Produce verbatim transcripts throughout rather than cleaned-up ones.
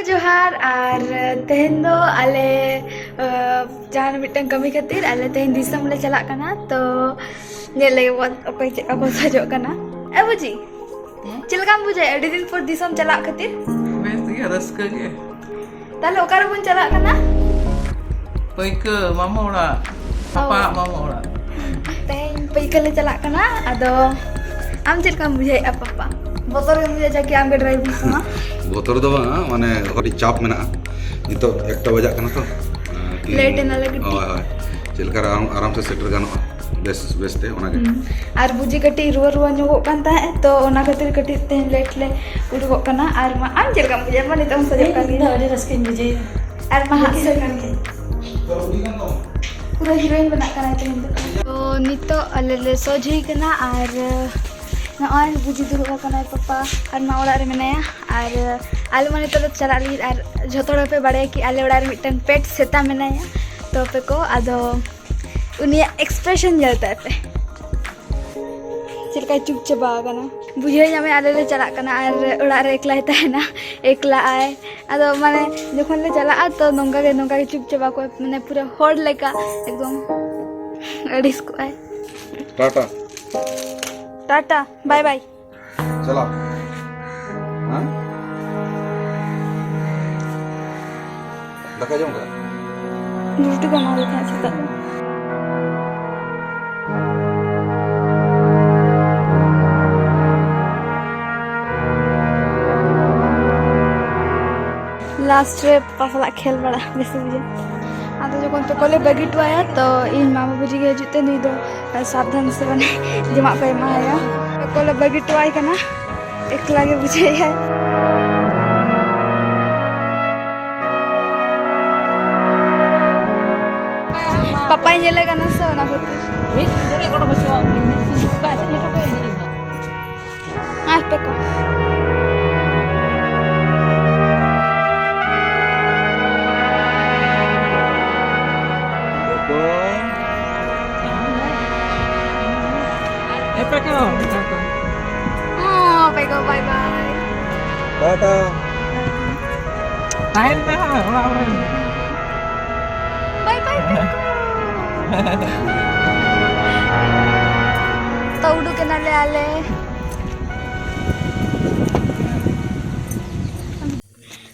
ᱡᱚᱦᱟᱨ, ᱟᱨ ᱛᱮᱦᱮᱧ ᱫᱚ ᱟᱞᱮ, ᱟᱸ, ᱡᱟᱦᱟᱱ ᱢᱤᱫᱴᱟᱝ ᱠᱟᱹᱢᱤ ᱠᱷᱟᱹᱛᱤᱨ ᱟᱞᱮ ᱛᱮᱦᱮᱧ ᱫᱤᱥᱚᱢ ᱞᱮ ᱪᱟᱞᱟᱜ ᱠᱟᱱᱟ᱾ ᱛᱚ ᱧᱮᱞ ᱞᱮᱜᱮ ᱵᱚᱱ ᱚᱠᱚᱭ ᱪᱮᱫ ᱞᱮᱠᱟ ᱠᱚ ᱥᱟᱡᱚᱜ ᱠᱟᱱᱟ᱾ ᱮ ᱵᱩᱡᱤ, ᱦᱮᱸ? ᱪᱮᱫ ᱞᱮᱠᱟᱢ ᱵᱩᱡᱷᱟᱹᱣᱟ ᱟᱹᱰᱤ ᱫᱤᱱ ᱯᱚᱨ ᱫᱤᱥᱚᱢ ᱪᱟᱞᱟᱜ ᱠᱷᱟᱹᱛᱤᱨ? ᱵᱮᱥ ᱜᱮ, ᱨᱟᱹᱥᱠᱟᱹ ᱜᱮ᱾ ᱛᱟᱦᱞᱮ ᱚᱠᱟ ᱨᱮᱵᱚᱱ ᱪᱟᱞᱟᱜ ᱠᱟᱱᱟ? ᱯᱟᱹᱭᱠᱟᱹ ᱢᱟᱢᱚ ᱚᱲᱟᱜ, ᱯᱟᱯᱟ ᱚ᱾ ᱢᱟᱢᱚ ᱚᱲᱟᱜ᱾ ᱛᱮᱦᱮᱧ ᱯᱟᱹᱭᱠᱟᱹ ᱞᱮ ᱪᱟᱞᱟᱜ ᱠᱟᱱᱟ᱾ ᱟᱫᱚ ᱟᱢ ᱪᱮᱫ ᱞᱮᱠᱟᱢ ᱵᱩᱡᱷᱟᱹᱣᱮᱫᱼᱟ ᱯᱟᱯᱟ? ᱵᱚᱛᱚᱨ ᱜᱮᱢ ᱵᱩᱡᱷᱟᱹᱣᱟ ᱡᱟᱠᱤ ᱟᱢᱜᱮ ᱰᱨᱟᱭᱵᱷᱤᱝ ᱥᱟᱱᱟ? ᱵᱚᱛᱚᱨ ᱫᱚ ᱵᱟᱝ, ᱢᱟᱱᱮ ᱠᱟᱹᱴᱤᱡ ᱪᱟᱯ ᱢᱮᱱᱟᱜᱼᱟ᱾ ᱱᱤᱛᱚᱜ ᱮᱠᱴᱟ ᱵᱟᱡᱟᱜ ᱠᱟᱱᱟ ᱛᱚ᱾ ᱟᱨᱠᱤ ᱞᱮᱴ ᱮᱱᱟᱞᱮ ᱠᱟᱹᱴᱤᱡ᱾ ᱦᱳᱭ, ᱦᱳᱭ᱾ ᱪᱮᱫ ᱞᱮᱠᱟ ᱨᱮ ᱟᱨᱟᱢ, ᱟᱨᱟᱢ ᱥᱮ ᱥᱮᱴᱮᱨ ᱜᱟᱱᱚᱜᱼᱟ ᱵᱮᱥ, ᱵᱮᱥ ᱛᱮ ᱚᱱᱟᱜᱮ᱾ ᱦᱩᱸ᱾ ᱟᱨ ᱵᱩᱡᱤ ᱠᱟᱹᱴᱤᱡ ᱨᱩᱣᱟᱹ ᱨᱩᱣᱟᱹ ᱧᱚᱜᱚᱜ ᱠᱟᱱ ᱛᱟᱦᱮᱸᱫ, ᱛᱚ ᱚᱱᱟ ᱠᱷᱟᱹᱛᱤᱨ ᱠᱟᱹᱴᱤᱡ ᱛᱮᱦᱮᱧ ᱞᱮᱴ ᱞᱮ ᱩᱰᱩᱠᱚᱜ ᱠᱟᱱᱟ᱾ ᱟᱨ ᱢᱟ, ᱟᱢ ᱪᱮᱫ ᱞᱮᱠᱟᱢ ᱵᱩᱡᱷᱟᱹᱣᱮᱫ? ᱢᱟ ᱱᱤᱛᱚᱜ ᱮᱢ ᱥᱟᱡᱚᱜ ᱠᱟᱱ ᱤᱧ ᱫᱚ ᱜᱮᱭᱟ᱾ ᱟᱹᱰᱤ ᱨᱟᱹᱥᱠᱟᱹᱧ ᱵᱩᱡᱷᱟᱹᱣᱮᱫᱼᱟ᱾ ᱟᱨ ᱢᱟ ᱦᱟᱸᱜ ᱥᱮ ᱠᱟᱱ ᱜᱮ᱾ ᱯᱩᱨᱟᱹ ᱦᱤᱨᱳᱭᱤᱱ ᱵᱮᱱᱟᱜ ᱠᱟᱱᱟᱭ ᱛᱮᱦᱮᱧ ᱫᱚ᱾ ᱛᱚ ᱱᱤᱛᱚᱜ ᱟᱞᱮ ᱞᱮ ᱥᱚᱡᱷᱮ ᱠᱟᱱᱟ ᱟᱨ ᱱᱚᱜᱼᱚᱭ ᱵᱩᱡᱤ ᱫᱩᱲᱩᱵ ᱟᱠᱟᱱᱟᱭ ᱯᱟᱯᱟ ᱟᱨ ᱢᱟ ᱚᱲᱟᱜ ᱨᱮ ᱢᱮᱱᱟᱭᱟ᱾ ᱟᱨ ᱟᱞᱮ ᱢᱟ ᱱᱤᱛᱚᱜ ᱞᱮ ᱪᱟᱞᱟᱜ ᱞᱟᱹᱜᱤᱫ ᱟᱨ ᱡᱷᱚᱛᱚ ᱦᱚᱲ ᱯᱮ ᱵᱟᱲᱟᱭᱟ ᱠᱤ ᱟᱞᱮ ᱚᱲᱟᱜ ᱨᱮ ᱢᱤᱫᱴᱟᱝ ᱯᱮᱴ ᱥᱮᱛᱟ ᱢᱮᱱᱟᱭᱟ᱾ ᱛᱚ ᱯᱮ ᱠᱚ ᱟᱫᱚ ᱩᱱᱤᱭᱟᱜ ᱮᱠᱥᱯᱨᱮᱥᱚᱱ ᱧᱮᱞ ᱛᱟᱭ ᱯᱮ᱾ ᱪᱮᱫ ᱞᱮᱠᱟᱭ ᱪᱩᱯ ᱪᱟᱵᱟ ᱟᱠᱟᱱᱟ᱾ ᱵᱩᱡᱷᱟᱹᱣ ᱧᱟᱢᱮ ᱟᱞᱮ ᱞᱮ ᱪᱟᱞᱟᱜ ᱠᱟᱱᱟ ᱟᱨ ᱚᱲᱟᱜ ᱨᱮ ᱮᱠᱞᱟᱭ ᱛᱟᱦᱮᱱᱟ, ᱮᱠᱞᱟ ᱟᱭ᱾ ᱟᱫᱚ ᱢᱟᱱᱮ ᱡᱚᱠᱷᱚᱱ ᱞᱮ ᱪᱟᱞᱟᱜᱼᱟ ᱛᱚ ᱱᱚᱝᱠᱟ ᱜᱮ, ᱱᱚᱝᱠᱟ ᱜᱮ ᱪᱩᱯ ᱪᱟᱵᱟ ᱠᱚ, ᱢᱟᱱᱮ ᱯᱩᱨᱟᱹ ᱦᱚᱲ ᱞᱮᱠᱟ ᱮᱠᱫᱚᱢ ᱟᱹᱲᱤᱥ ᱠᱚᱜᱼᱟᱭ᱾ ᱴᱟᱴᱟ᱾ ᱴᱟᱴᱟ, ᱵᱟᱭ ᱵᱟᱭ᱾ ᱪᱟᱞᱟᱜ᱾ ᱦᱮᱸ? ᱫᱟᱠᱟ ᱡᱚᱢ ᱠᱟᱜ? ᱨᱩᱴᱤ ᱠᱚ ᱮᱢᱟ ᱫᱮ ᱛᱟᱦᱮᱸᱫ ᱥᱮᱛᱟᱜ ᱨᱮ᱾ ᱞᱟᱥᱴ ᱨᱮ ᱯᱟᱯᱟ ᱥᱟᱞᱟᱜ ᱠᱷᱮᱞ ᱵᱟᱲᱟ ᱵᱮᱥ ᱵᱩᱡᱷᱟᱹᱜ᱾ ᱟᱫᱚ ᱡᱚᱠᱷᱚᱱ ᱯᱮᱠᱚᱞᱮ ᱵᱟᱹᱜᱤ ᱦᱚᱴᱚ ᱟᱭᱟ, ᱛᱚ ᱤᱧ ᱢᱟᱢᱟ ᱵᱩᱡᱤ ᱜᱮ ᱦᱤᱡᱩᱜ ᱛᱮ ᱱᱩᱭ ᱫᱚ ᱥᱟᱵᱫᱷᱟᱱ ᱥᱮ ᱢᱟᱱᱮ ᱡᱚᱢᱟᱜ ᱠᱚ ᱮᱢᱟᱭᱟ᱾ ᱯᱮᱠᱚᱞᱮ ᱵᱟᱹᱜᱤ ᱦᱚᱴᱚ ᱟᱭ ᱠᱟᱱᱟ, ᱮᱠᱞᱟ ᱜᱮ ᱵᱩᱡᱷᱟᱹᱣᱮᱫᱼᱟᱭ᱾ ᱯᱟᱯᱟᱭ ᱧᱮᱞᱮ ᱠᱟᱱᱟ ᱥᱮ, ᱚᱱᱟ ᱠᱷᱟᱹᱛᱤᱨ᱾ ᱟᱨ ᱯᱮ ᱠᱚ᱾ ᱦᱮᱸ, ᱯᱮ ᱠᱚ᱾ ᱦᱚᱸ, ᱯᱮ ᱠᱚ, bye bye᱾ ᱴᱟᱴᱟ᱾ ᱛᱟᱦᱮᱱ ᱢᱮ ᱦᱟᱸᱜ ᱚᱲᱟᱜ ᱨᱮ᱾ ᱵᱟᱭ ᱵᱟᱭ ᱯᱤᱝᱠᱩ᱾ ᱛᱚ, ᱩᱰᱩᱠ ᱮᱱᱟᱞᱮ ᱟᱞᱮ᱾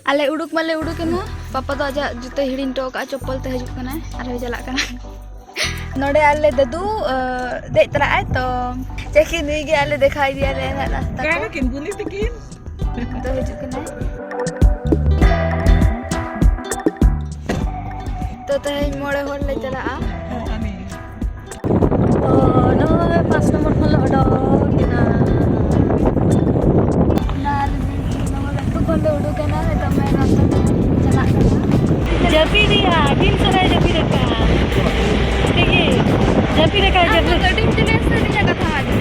ᱟᱞᱮ ᱩᱰᱩᱠ ᱢᱟᱞᱮ ᱩᱰᱩᱠ ᱮᱱᱟ᱾ ᱯᱟᱯᱟ ᱫᱚ ᱟᱡᱟᱜ ᱡᱩᱛᱟᱹᱭ ᱦᱤᱲᱤᱧ ᱦᱚᱴᱚ ᱟᱠᱟᱫᱼᱟ, ᱪᱚᱯᱯᱚᱞ ᱛᱮ ᱦᱤᱡᱩᱜ ᱠᱟᱱᱟᱭ, ᱟᱨᱦᱚᱸᱭ ᱪᱟᱞᱟᱜ ᱠᱟᱱᱟ᱾ ᱱᱚᱰᱮ ᱟᱞᱮ ᱫᱟᱫᱩ, ᱟᱸ, ᱫᱮᱡ ᱛᱚᱨᱟᱜ ᱟᱭ, ᱛᱚ ᱪᱮᱫ ᱠᱤ ᱱᱩᱭ ᱜᱮ ᱟᱞᱮ ᱫᱮᱠᱷᱟᱣ ᱤᱫᱤᱭᱟᱞᱮ ᱱᱟᱜ ᱨᱟᱥᱛᱟ ᱠᱚ᱾ ᱚᱠᱟᱭ ᱱᱟᱠᱤᱱ ᱵᱩᱱᱤ ᱛᱟᱹᱠᱤᱱ? ᱛᱚ ᱦᱤᱡᱩᱜ ᱠᱟᱱᱟᱭ᱾ ᱛᱚ ᱛᱮᱦᱮᱧ ᱢᱚᱬᱮ ᱦᱚᱲ ᱞᱮ ᱪᱟᱞᱟᱜᱼᱟ᱾ ᱦᱚᱸ, ᱟᱹᱱᱤᱡ᱾ ᱛᱚ ᱱᱚᱜᱼᱚᱭ ᱯᱟᱸᱪ ᱱᱚᱢᱵᱚᱨ ᱠᱷᱚᱱ ᱞᱮ ᱚᱰᱚᱠ ᱮᱱᱟ᱾ ᱟᱨ ᱱᱚᱣᱟ ᱟᱹᱛᱩ ᱠᱷᱚᱱ ᱞᱮ ᱩᱰᱩᱠ ᱮᱱᱟ, ᱱᱤᱛᱚᱜ ᱢᱮᱱ ᱨᱟᱥᱛᱟ ᱛᱮ ᱪᱟᱞᱟᱜ ᱠᱟᱱᱟ᱾ ᱡᱟᱹᱯᱤᱫ ᱨᱮᱭᱟᱜ ᱛᱤᱱ ᱥᱟᱨᱟᱭ ᱡᱟᱹᱯᱤᱫ ᱟᱠᱟᱫᱼᱟ? ᱴᱷᱤᱠ ᱜᱮ, ᱡᱟᱹᱯᱤᱫ ᱟᱠᱟᱫ ᱟᱢ ᱫᱚ ᱡᱟᱹᱯᱤᱫ᱾ ᱠᱟᱹᱴᱤᱡ ᱪᱮᱞᱮ ᱥᱮ ᱤᱧᱟᱹᱜ ᱠᱟᱛᱷᱟ ᱟᱸᱡᱚᱢ?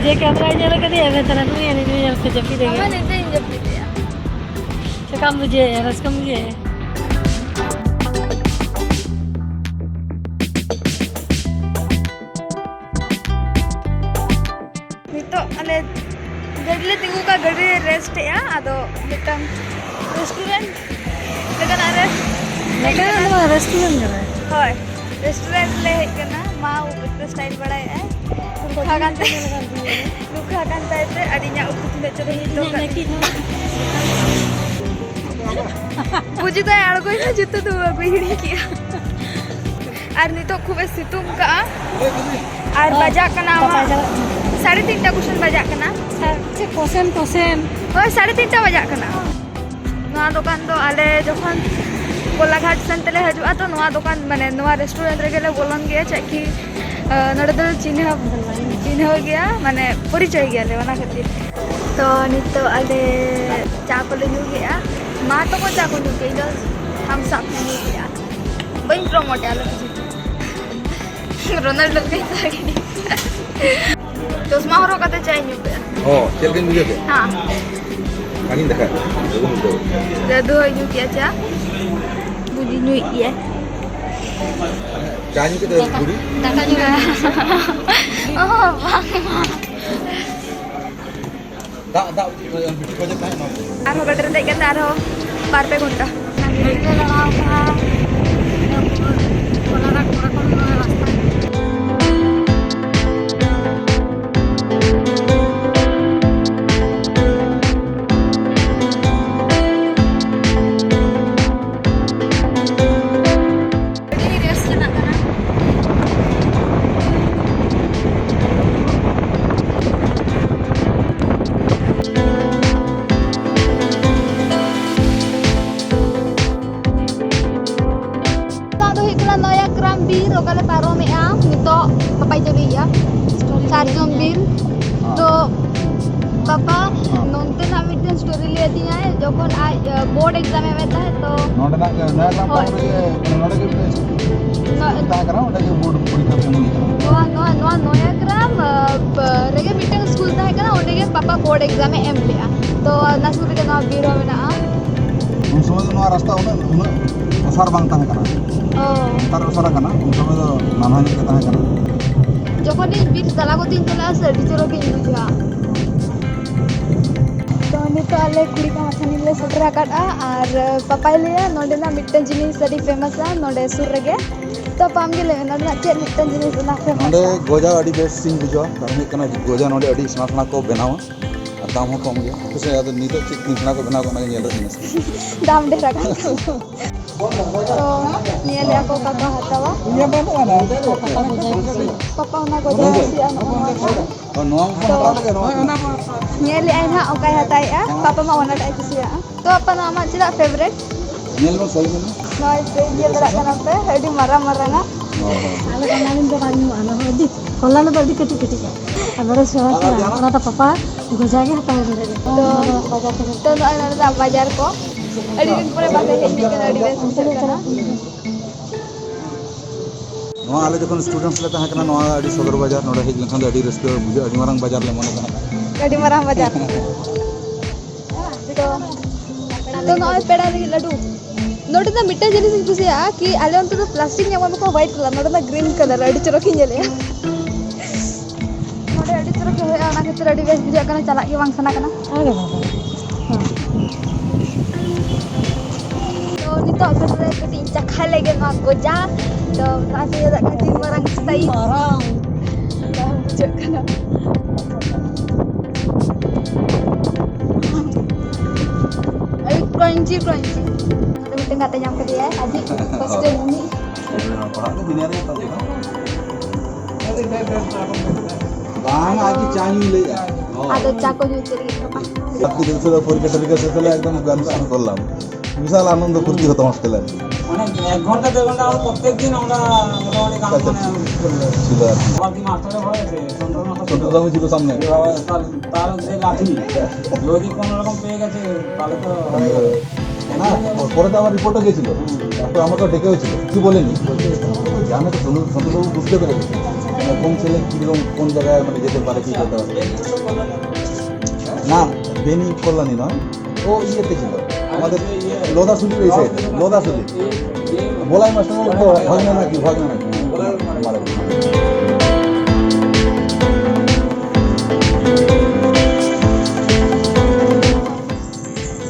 ᱡᱮ ᱠᱮᱢᱨᱟᱭ ᱧᱮᱞ ᱟᱠᱟᱫᱮᱭᱟ, ᱮᱵᱷᱮᱱ ᱛᱟᱨᱟ ᱱᱩᱭ ᱟᱹᱱᱤᱡ ᱱᱩᱭ ᱧᱮᱞ ᱠᱟᱛᱮ ᱡᱟᱹᱯᱤᱫ ᱟᱢ ᱟᱠᱟᱫ᱾ ᱱᱤᱛᱚᱜ ᱤᱧ ᱡᱟᱹᱯᱤᱫ ᱮᱫᱼᱟ᱾ ᱪᱮᱠᱟᱢ ᱵᱩᱡᱷᱟᱹᱣᱮᱫᱼᱟ, ᱨᱟᱹᱥᱠᱟᱹᱢ ᱵᱩᱡᱷᱟᱹᱣᱮᱫᱼᱟ? ᱱᱤᱛᱚᱜ ᱟᱞᱮ ᱜᱟᱹᱰᱤ ᱞᱮ ᱛᱤᱸᱜᱩ ᱠᱟᱜᱼᱟ, ᱜᱟᱹᱰᱤ ᱞᱮ ᱨᱮᱥᱴ ᱮᱜᱼᱟ᱾ ᱟᱫᱚ ᱢᱤᱫᱴᱟᱝ ᱨᱮᱥᱴᱩᱨᱮᱱᱴ ᱞᱮᱠᱟᱱᱟᱜ ᱨᱮ ᱱᱚᱛᱮ ᱫᱚ ᱱᱚᱣᱟ ᱨᱮᱥᱴᱩᱨᱮᱱᱴ ᱠᱟᱱᱟ᱾ ᱦᱳᱭ, ᱨᱮᱥᱴᱩᱨᱮᱱᱴ ᱞᱮ ᱦᱮᱡ ᱠᱟᱱᱟ᱾ ᱢᱟ ᱩᱵ ᱮᱠᱴᱩ ᱥᱴᱟᱭᱤᱞ ᱵᱟᱲᱟᱭᱮᱫᱼᱟᱭ, ᱨᱩᱠᱷᱟ ᱠᱟᱱ ᱛᱟᱭ, ᱨᱩᱠᱷᱟ ᱠᱟᱱ ᱛᱟᱭ ᱛᱮ ᱟᱹᱰᱤ ᱤᱧᱟᱹᱜ ᱩᱵ ᱠᱚ ᱛᱤᱱᱟᱹᱜ ᱪᱚᱨᱚᱠ ᱤᱧ ᱫᱚᱦᱚ ᱠᱟᱜ ᱠᱟᱱᱟ᱾ ᱵᱩᱡᱩ ᱫᱚᱭ ᱟᱬᱜᱚᱭᱮᱱᱟ, ᱡᱩᱛᱟᱹ ᱫᱚ ᱵᱟᱹᱧ ᱦᱤᱲᱤᱧ ᱠᱮᱜᱼᱟ᱾ ᱟᱨ ᱱᱤᱛᱚᱜ ᱠᱷᱩᱵ ᱮ ᱥᱤᱛᱩᱝ ᱠᱟᱜᱼᱟ᱾ ᱟᱨ ᱚ, ᱵᱟᱡᱟᱜ ᱠᱟᱱᱟ ᱵᱟᱯᱟᱭ ᱟᱢᱟᱜ ᱪᱟᱞᱟᱜ ᱠᱟᱱᱟ᱾ ᱥᱟᱲᱮ ᱛᱤᱱᱴᱟ ᱠᱩᱥᱩᱱ ᱵᱟᱡᱟᱜ ᱠᱟᱱᱟ᱾ ᱥᱟ-, ᱪᱮᱫ ᱠᱚᱥᱮᱱ, ᱠᱚᱥᱮᱱ? ᱦᱳᱭ, ᱥᱟᱲᱮ ᱛᱤᱱᱴᱟ ᱵᱟᱡᱟᱜ ᱠᱟᱱᱟ᱾ ᱱᱚᱣᱟ ᱫᱚᱠᱟᱱ ᱫᱚ ᱟᱞᱮ ᱡᱚᱠᱷᱚᱱ ᱠᱚᱞᱟᱜᱷᱟᱴ ᱥᱮᱱ ᱛᱮᱞᱮ ᱦᱤᱡᱩᱜᱼᱟ, ᱛᱚ ᱱᱚᱣᱟ ᱫᱚᱠᱟᱱ, ᱢᱟᱱᱮ, ᱱᱚᱣᱟ ᱨᱮᱥᱴᱩᱨᱮᱱᱴ ᱨᱮᱜᱮ ᱞᱮ ᱵᱚᱞᱚᱱ ᱜᱮᱭᱟ᱾ ᱪᱮᱫ ᱠᱤ, ᱟᱸ, ᱱᱚᱰᱮ ᱫᱚ ᱪᱤᱱᱦᱟᱹ, ᱪᱤᱱᱦᱟᱹᱣ ᱜᱮᱭᱟ, ᱢᱟᱱᱮ, ᱯᱚᱨᱤᱪᱚᱭ ᱜᱮᱭᱟᱞᱮ, ᱚᱱᱟ ᱠᱷᱟᱹᱛᱤᱨ᱾ ᱛᱚ ᱱᱤᱛᱚᱜ ᱟᱞᱮ ᱪᱟ ᱠᱚᱞᱮ ᱧᱩ ᱠᱮᱜᱼᱟ᱾ ᱢᱟ ᱛᱟᱠᱚ ᱪᱟ ᱠᱚ ᱧᱩ ᱠᱮᱜᱼᱟ, ᱤᱧ ᱫᱚ ᱛᱷᱟᱢᱥ ᱟᱯ ᱧᱩ ᱠᱮᱜᱼᱟ᱾ ᱵᱟᱹᱧ ᱯᱨᱚᱢᱳᱴ ᱮᱜᱼᱟ, ᱟᱞᱚ ᱯᱮ ᱪᱤᱱᱛᱟᱹ᱾ ᱨᱳᱱᱟᱞᱰᱳ ᱞᱮᱠᱟᱧ ᱛᱟᱦᱮᱸ ᱠᱟᱱᱟ᱾ ᱪᱚᱥᱢᱟ ᱦᱚᱨᱚᱜ ᱠᱟᱛᱮ ᱪᱟᱭ ᱧᱩ ᱠᱮᱜᱼᱟ᱾ ᱚ, ᱪᱮᱫ ᱞᱮᱠᱟᱧ ᱵᱩᱡᱷᱟᱹᱣ ᱠᱮᱫ? ᱦᱮᱸ᱾ ᱟᱹᱞᱤᱧ ᱫᱮᱠᱷᱟ, ᱪᱮᱫ ᱠᱚ ᱢᱮᱛᱟᱜᱼᱟ? ᱫᱟᱫᱩ ᱦᱚᱸᱭ ᱧᱩ ᱠᱮᱜᱼᱟ ᱪᱟ᱾ ᱵᱩᱡᱤ ᱧᱩᱭᱮᱫ ᱜᱮᱭᱟᱭ᱾ ᱪᱟ ᱧᱩ ᱠᱟᱛᱮ ᱫᱟᱠᱟ, ᱵᱩᱲᱤ? ᱫᱟᱠᱟ ᱧᱩ ᱠᱟᱛᱮ᱾ ᱚ, ᱵᱟᱝ, ᱵᱟᱝ᱾ ᱫᱟᱜ, ᱫᱟᱜ, ᱵᱤᱴᱤ ᱠᱷᱚᱡᱚᱜ ᱛᱟᱦᱮᱸᱫ ᱱᱚᱣᱟ᱾ ᱟᱨᱦᱚᱸ ᱜᱟᱹᱰᱤ ᱨᱮ ᱫᱮᱡ ᱠᱟᱛᱮ ᱟᱨᱦᱚᱸ ᱵᱟᱨ ᱯᱮ ᱜᱷᱚᱱᱴᱟ᱾ ᱜᱟᱹᱰᱤ ᱞᱮ ᱞᱟᱲᱟᱣ ᱠᱟᱜᱼᱟ᱾ ᱛᱟᱨᱯᱚᱨ ᱠᱚᱞᱟᱜᱷᱟᱴ ᱠᱚᱨᱮ ᱠᱷᱚᱱ ᱱᱚᱣᱟ ᱨᱟᱥᱛᱟ᱾ ᱟᱹᱰᱤ ᱨᱮᱥ ᱪᱟᱞᱟᱜ ᱠᱟᱱᱟ᱾ ᱱᱚᱣᱟ ᱫᱚ ᱦᱩᱭᱩᱜ ᱠᱟᱱᱟ ᱱᱚᱭᱟᱜᱨᱟᱢ ᱵᱤᱨ, ᱚᱠᱟ ᱞᱮ ᱯᱟᱨᱚᱢᱮᱜᱼᱟ ᱱᱤᱛᱚᱜ, ᱯᱟᱯᱟᱭ ᱪᱟᱹᱞᱩᱭᱮᱜᱼᱟ, ᱥᱟᱨᱡᱚᱢ ᱵᱤᱨ᱾ ᱛᱚ ᱯᱟᱯᱟ ᱱᱚᱱᱛᱮᱱᱟᱜ ᱢᱤᱫᱴᱮᱱ ᱥᱴᱳᱨᱤ ᱞᱟᱹᱭ ᱟᱹᱫᱤᱧᱟᱭ, ᱡᱚᱠᱷᱚᱱ ᱟᱡ ᱵᱳᱨᱰ ᱮᱠᱡᱟᱢ ᱮᱢᱮᱫ ᱛᱟᱦᱮᱸᱫ, ᱛᱚ ᱱᱚᱰᱮᱱᱟᱜ ᱜᱮ, ᱱᱚᱭᱟᱜᱨᱟᱢ ᱦᱳᱭ᱾ ᱯᱟᱨᱚᱢ ᱨᱮᱜᱮ, ᱱᱚᱰᱮ ᱜᱮ ᱢᱤᱫᱴᱮᱱ ᱱᱚ- ᱛᱟᱦᱮᱸ ᱠᱟᱱᱟ, ᱚᱸᱰᱮ ᱜᱮ ᱵᱳᱨᱰ ᱯᱚᱨᱤᱠᱠᱷᱟ ᱠᱚ ᱮᱢ ᱦᱩᱭ ᱠᱟᱱᱟ᱾ ᱱᱚᱣᱟ, ᱱᱚᱣᱟ, ᱱᱚᱣᱟ ᱱᱚᱭᱟᱜᱨᱟᱢ, ᱟ, ᱵ-, ᱨᱮᱜᱮ ᱢᱤᱫᱴᱟᱝ ᱥᱠᱩᱞ ᱛᱟᱦᱮᱸ ᱠᱟᱱᱟ, ᱚᱸᱰᱮ ᱜᱮ ᱯᱟᱯᱟ ᱵᱳᱨᱰ ᱮᱠᱡᱟᱢ ᱮ ᱮᱢ ᱞᱮᱜᱼᱟ᱾ ᱛᱚ ᱚᱱᱟ ᱥᱩᱨ ᱨᱮᱜᱮ ᱱᱚᱣᱟ ᱵᱤᱨ ᱦᱚᱸ ᱢᱮᱱᱟᱜᱼᱟ᱾ ᱩᱱ ᱥᱚᱢᱚᱭ ᱫᱚ ᱱᱚᱣᱟ ᱨᱟᱥᱛᱟ ᱩᱱᱟᱹᱜ, ᱩᱱᱟᱹᱜ ᱚᱥᱟᱨ ᱵᱟᱝ ᱛᱟᱦᱮᱸ ᱠᱟᱱᱟ᱾ ᱚ᱾ ᱱᱮᱛᱟᱨ ᱚᱥᱟᱨ ᱟᱠᱟᱱᱟ, ᱩᱱ ᱥᱚᱢᱚᱭ ᱫᱚ ᱱᱟᱞᱦᱟ ᱧᱚᱜ ᱜᱮ ᱛᱟᱦᱮᱸ ᱠᱟᱱᱟ᱾ ᱡᱚᱠᱷᱚᱱ ᱤᱧ ᱵᱤᱨ ᱛᱟᱞᱟ ᱠᱚᱛᱮᱧ ᱪᱟᱞᱟᱜᱼᱟ ᱥᱮ, ᱟᱹᱰᱤ ᱪᱚᱨᱚᱠ ᱜᱤᱧ ᱵᱩᱡᱷᱟᱹᱣᱟ᱾ ᱛᱚ ᱱᱤᱛᱚᱜ ᱟᱞᱮ ᱠᱩᱲᱤ ᱠᱚ ᱢᱟᱛᱷᱟᱱᱤ ᱞᱮ ᱥᱮᱴᱮᱨ ᱟᱠᱟᱫᱼᱟ, ᱟᱨ ᱯᱟᱯᱟᱭ ᱞᱟᱹᱭᱟ ᱱᱚᱸᱰᱮᱱᱟᱜ ᱢᱤᱫᱴᱟᱝ ᱡᱤᱱᱤᱥ ᱟᱹᱰᱤ ᱯᱷᱮᱢᱟᱥᱟ ᱱᱚᱸᱰᱮ ᱥᱩᱨ ᱨᱮᱜᱮ᱾ ᱛᱚ ᱟᱯᱟ ᱟᱢᱜᱮ ᱞᱟᱹᱭ ᱢᱮ, ᱱᱚᱸᱰᱮᱱᱟᱜ ᱪᱮᱫ ᱢᱤᱫᱴᱟᱝ ᱡᱤᱱᱤᱥ ᱚᱱᱟ ᱯᱷᱮᱢᱟᱥᱟ? ᱱᱚᱸᱰᱮ ᱜᱚᱡᱟ ᱟᱹᱰᱤ ᱵᱮᱥ ᱤᱧ ᱵᱩᱡᱷᱟᱹᱣᱟ, ᱠᱟᱨᱚᱱ ᱦᱩᱭᱩᱜ ᱠᱟᱱᱟ ᱜᱚᱡᱟ ᱱᱚᱸᱰᱮ ᱟᱹᱰᱤ ᱥᱮᱬᱟ ᱥᱮᱬᱟ ᱠᱚ ᱵᱮᱱᱟᱣᱟ ᱟᱨ ᱫᱟᱢ ᱦᱚᱸ ᱠᱚᱢ ᱜᱮᱭᱟ᱾ ᱦᱟᱯᱮ ᱥᱮ ᱟᱫᱚ ᱱᱤᱛᱚᱜ ᱪᱮᱫ ᱛᱤᱱ ᱥᱮᱬᱟ ᱠᱚ ᱵᱮᱱᱟᱣ ᱠᱟᱱᱟ ᱧᱮᱞ ᱨᱮ ᱢᱮᱱᱟᱜ᱾ ᱫᱟᱢ ᱰᱷᱮᱨ ᱟᱠᱟᱱ ᱛᱟᱢᱟ᱾ ᱛᱚ ᱧᱮᱞᱮᱜᱼᱟ ᱠᱚ ᱚᱠᱟ ᱠᱚ ᱦᱟᱛᱟᱣᱟ᱾ ᱯᱟᱯᱟ ᱚᱱᱟ ᱜᱚᱡᱟ ᱠᱩᱥᱤᱭᱟᱜᱼᱟ, ᱱᱚᱜᱼᱚ ᱱᱚᱣᱟ ᱠᱚ᱾ ᱚ, ᱱᱚᱣᱟ ᱠᱚ ᱛᱚ ᱦᱟᱛᱟᱣ ᱞᱟᱹᱜᱤᱫ ᱱᱚᱣᱟ ᱠᱚ᱾ ᱧᱮᱞᱮᱜᱼᱟᱭ ᱱᱟᱦᱟᱜ ᱚᱠᱟᱭ ᱦᱟᱛᱟᱣᱮᱜᱼᱟ᱾ ᱯᱟᱯᱟ ᱢᱟ ᱚᱱᱟᱴᱟᱜ ᱮ ᱠᱩᱥᱤᱭᱟᱜᱼᱟ᱾ ᱛᱚ ᱟᱯᱟ ᱱᱚᱣᱟ ᱟᱢᱟᱜ ᱪᱮᱫᱟᱜ ᱯᱷᱮᱵᱟᱨᱮᱴ? ᱧᱮᱞ ᱢᱮ, ᱥᱟᱭᱤᱡ ᱧᱮᱞ ᱢᱮ᱾ ᱱᱚᱜᱼᱚᱭ ᱥᱟᱭᱤᱡ ᱧᱮᱞ ᱫᱟᱲᱮᱭᱟᱜ ᱠᱟᱱᱟ ᱯᱮ, ᱟᱹᱰᱤ ᱢᱟᱨᱟᱝ ᱢᱟᱨᱟᱝᱟ᱾ ᱦᱳᱭ, ᱦᱳᱭ᱾ ᱟᱞᱮ ᱠᱚᱞᱟᱱᱤ ᱫᱚ ᱵᱟᱝ ᱧᱟᱢᱚᱜᱼᱟ, ᱚᱱᱟ ᱦᱚᱸ ᱟᱹᱰᱤ, ᱠᱚᱞᱟᱱᱤ ᱫᱚ ᱟᱹᱰᱤ ᱠᱟᱹᱴᱤᱡ ᱠᱟᱹᱴᱤᱡ᱾ ᱟᱨ ᱱᱚᱰᱮ ᱥᱮᱬᱟ ᱥᱮᱬᱟ, ᱚᱱᱟ ᱫᱚ ᱯᱟᱯᱟ ᱜᱚᱡᱟ ᱜᱮ ᱦᱟᱛᱟᱣ ᱞᱟᱹᱜᱤᱫ᱾ ᱛᱚ, ᱱᱚᱰᱮ ᱵᱟᱡᱟᱨ ᱠᱚᱨᱮ᱾ ᱛᱚ ᱱᱚᱜᱼᱚᱭ ᱱᱚᱰᱮᱱᱟᱜ ᱵᱟᱡᱟᱨ ᱠᱚ ᱟᱹᱰᱤ ᱫᱤᱱ ᱯᱚᱨᱮ ᱵᱟᱦᱨᱮ ᱦᱮᱡ ᱦᱩᱭ ᱠᱟᱱᱟ, ᱟᱹᱰᱤ ᱵᱮᱥ ᱵᱩᱡᱷᱟᱹᱜ ᱠᱟᱱᱟ᱾ ᱱᱚᱣᱟ ᱟᱞᱮ ᱡᱚᱠᱷᱚᱱ students ᱞᱮ ᱛᱟᱦᱮᱸ ᱠᱟᱱᱟ, ᱱᱚᱣᱟ ᱟᱹᱰᱤ ᱥᱚᱫᱚᱨ ᱵᱟᱡᱟᱨ, ᱱᱚᱰᱮ ᱦᱮᱡ ᱞᱮᱱᱠᱷᱟᱱ ᱫᱚ ᱟᱹᱰᱤ ᱨᱟᱹᱥᱠᱟᱹ ᱵᱩᱡᱷᱟᱹᱜᱼᱟ, ᱟᱹᱰᱤ ᱢᱟᱨᱟᱝ ᱵᱟᱡᱟᱨ ᱞᱮ ᱢᱚᱱᱮ ᱛᱟᱦᱮᱸᱫ᱾ ᱟᱹᱰᱤ ᱢᱟᱨᱟᱝ ᱵᱟᱡᱟᱨ᱾ ᱛᱚ, ᱛᱚ ᱱᱚᱜᱼᱚᱭ ᱯᱮᱲᱟ ᱞᱟᱹᱜᱤᱫ ᱞᱟᱹᱰᱩ᱾ ᱱᱚᱰᱮ ᱫᱚ ᱢᱤᱫᱴᱟᱝ ᱡᱤᱱᱤᱥ ᱤᱧ ᱠᱩᱥᱤᱭᱟᱜᱼᱟ ᱠᱤ ᱟᱞᱮ ᱚᱱᱛᱮ ᱫᱚ plastic ᱧᱟᱢᱚᱜᱼᱟ, ᱵᱟᱠᱚ white colour, ᱱᱚᱰᱮ ᱫᱚ green colour, ᱟᱹᱰᱤ ᱪᱚᱨᱚᱠ ᱤᱧ ᱧᱮᱞᱮᱜᱼᱟ᱾ ᱱᱚᱰᱮ ᱟᱹᱰᱤ ᱪᱚᱨᱚᱠ ᱜᱮ ᱦᱩᱭᱩᱜᱼᱟ, ᱚᱱᱟ ᱠᱷᱟᱹᱛᱤᱨ ᱟᱹᱰᱤ ᱵᱮᱥ ᱵᱩᱡᱷᱟᱹᱜ ᱠᱟᱱᱟ, ᱪᱟᱞᱟᱜ ᱜᱮ ᱵᱟᱝ ᱥᱟᱱᱟ ᱠᱟᱱᱟ᱾ ᱟᱨᱮ ᱵᱟᱵᱟ᱾ ᱦᱮᱸ᱾ ᱞᱮᱜᱮ ᱱᱚᱣᱟ ᱜᱚᱡᱟ ᱫᱚ ᱱᱚᱣᱟ ᱛᱮ ᱫᱟᱜ ᱠᱟᱹᱴᱤᱡ ᱢᱟᱨᱟᱝ ᱥᱟᱭᱤᱡ ᱢᱟᱨᱟᱝ ᱵᱟᱝ ᱵᱩᱡᱷᱟᱹᱜ ᱠᱟᱱᱟ᱾ ᱟᱹᱰᱤ crunchy crunchy᱾ ᱱᱚᱰᱮ ᱢᱤᱫᱴᱮᱱ ᱜᱟᱛᱮ ᱧᱟᱢ ᱠᱮᱫᱮᱭᱟᱭ ᱟᱡᱤᱡ hostel ᱨᱤᱱᱤᱡ᱾ ᱯᱟᱲᱦᱟᱜ ᱫᱚ ᱫᱩᱱᱤᱭᱟᱹ ᱨᱮ ᱛᱟᱵᱚᱱᱟ᱾ ᱵᱟᱝ, ᱟᱡ ᱜᱮ ᱪᱟ ᱧᱩᱭ ᱞᱟᱹᱭᱮᱫᱼᱟ᱾ ᱟᱫᱚ ᱪᱟ ᱠᱚ ᱧᱩ ᱦᱚᱪᱚ ᱞᱟᱹᱜᱤᱫ ᱠᱚ ᱵᱟᱝ᱾ ᱟᱨᱠᱤ ᱫᱩᱥᱨᱟ ᱯᱚᱨᱤᱠᱠᱷᱟ ᱴᱚᱨᱤᱠᱠᱷᱟ ᱥᱮᱥ ᱦᱚᱞᱮ ᱮᱠᱫᱚᱢ ᱜᱟᱱ ᱥᱩᱨᱩ ᱠᱚᱨᱞᱟᱢ᱾ বিশাল আনন্দ ফুর্তি হতো হোস্টেলে। মানে এক ঘন্টা দেড় ঘন্টা আমরা প্রত্যেক দিন আমরা মোটামুটি গান আচ্ছা। মানে ছিল আর কি। আবার কি মাস্টারের ভয় আছে? সন্টুর মাস্টার ছিল। সন্টুদাও ছিল সামনে। এ বাবা, তার, তার যে লাঠি, যদি কোনো রকম পেয়ে গেছে, তাহলে তো হয়ে গেল। না, পরে তো আমার রিপোর্টও গেছিল। তারপর আমাকে ডেকে হয়েছিল, কিছু বলেনি। বলছে, "জানো তো, সন্টু, সন্টুবাবু বুঝতে পেরেছে। মানে, কোন ছেলে কীরকম, কোন জায়গায়, মানে, যেতে পারে, কী করতে পারে।" না, বেনি কল্যাণী নয়। ও ইয়েতে ছিল, আমাদের লোধাশুলির এই সাইডে, লোধাশুলি। বলাই মাস্টার তো ভাগনা নাকি, ভাগনা নাকি? মারা গেছে।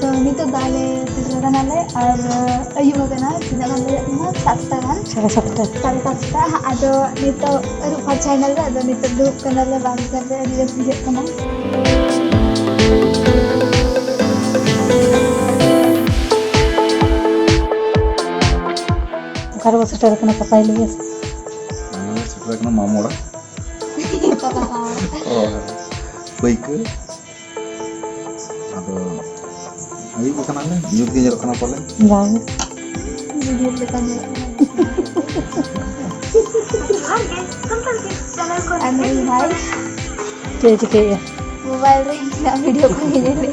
ᱛᱚ, ᱱᱤᱛᱚᱜ ᱫᱚ ᱟᱞᱮ ᱥᱮᱴᱮᱨ ᱠᱟᱱᱟᱞᱮ ᱟᱨ ᱟᱹᱭᱩᱵ ᱟᱠᱟᱱᱟ᱾ ᱛᱤᱱᱟᱹᱜ ᱜᱟᱱ ᱵᱟᱡᱟᱜ ᱠᱟᱱᱟ? ᱥᱟᱛᱴᱟ ᱜᱟᱱ᱾ ᱥᱟᱲᱮ ᱥᱟᱛᱴᱟ᱾ ᱥᱟᱲᱮ ᱥᱟᱛᱴᱟ᱾ ᱟᱫᱚ ᱱᱤᱛᱚᱜ ᱟᱹᱨᱩᱵ ᱯᱷᱟᱨᱪᱟᱭ ᱱᱟᱞᱮ, ᱟᱫᱚ ᱱᱤᱛᱚᱜ ᱫᱩᱲᱩᱵ ᱠᱟᱱᱟᱞᱮ ᱵᱟᱥ ᱨᱮ, ᱟᱹᱰᱤ ᱵᱮᱥ ᱵᱩᱡᱷᱟᱹᱜ ᱠᱟᱱᱟ᱾ ᱚᱠᱟ ᱨᱮᱵᱚ ᱥᱮᱴᱮᱨ ᱟᱠᱟᱱᱟ, ᱯᱟᱛᱟᱭ ᱞᱟᱹᱭᱟ ᱥᱮ? ᱟᱞᱮ ᱞᱮ ᱥᱮᱴᱮᱨ ᱟᱠᱟᱱᱟ ᱢᱟᱢᱚᱲᱟ᱾ ᱯᱟᱹᱭᱠᱟᱹ᱾ ᱟᱫᱚ ᱟᱹᱭᱩᱵ ᱟᱠᱟᱱᱟᱞᱮ, ᱧᱩᱛ ᱜᱮ ᱧᱮᱞᱚᱜ ᱠᱟᱱᱟ ᱯᱟᱞᱮ᱾ ᱵᱟᱝ᱾ ᱧᱩᱛ ᱞᱮᱠᱟ ᱧᱮᱞᱚᱜ ᱠᱟᱱᱟ᱾ ᱟᱨ ᱱᱩᱭ ᱵᱷᱟᱭ ᱪᱮᱫ ᱮ ᱪᱤᱠᱟᱹᱭᱮᱫᱼᱟ? ᱢᱳᱵᱟᱭᱤᱞ ᱨᱮ ᱤᱧᱟᱹᱜ ᱵᱷᱤᱰᱤᱭᱳ ᱠᱚ ᱧᱮᱞᱮᱫᱼᱟ᱾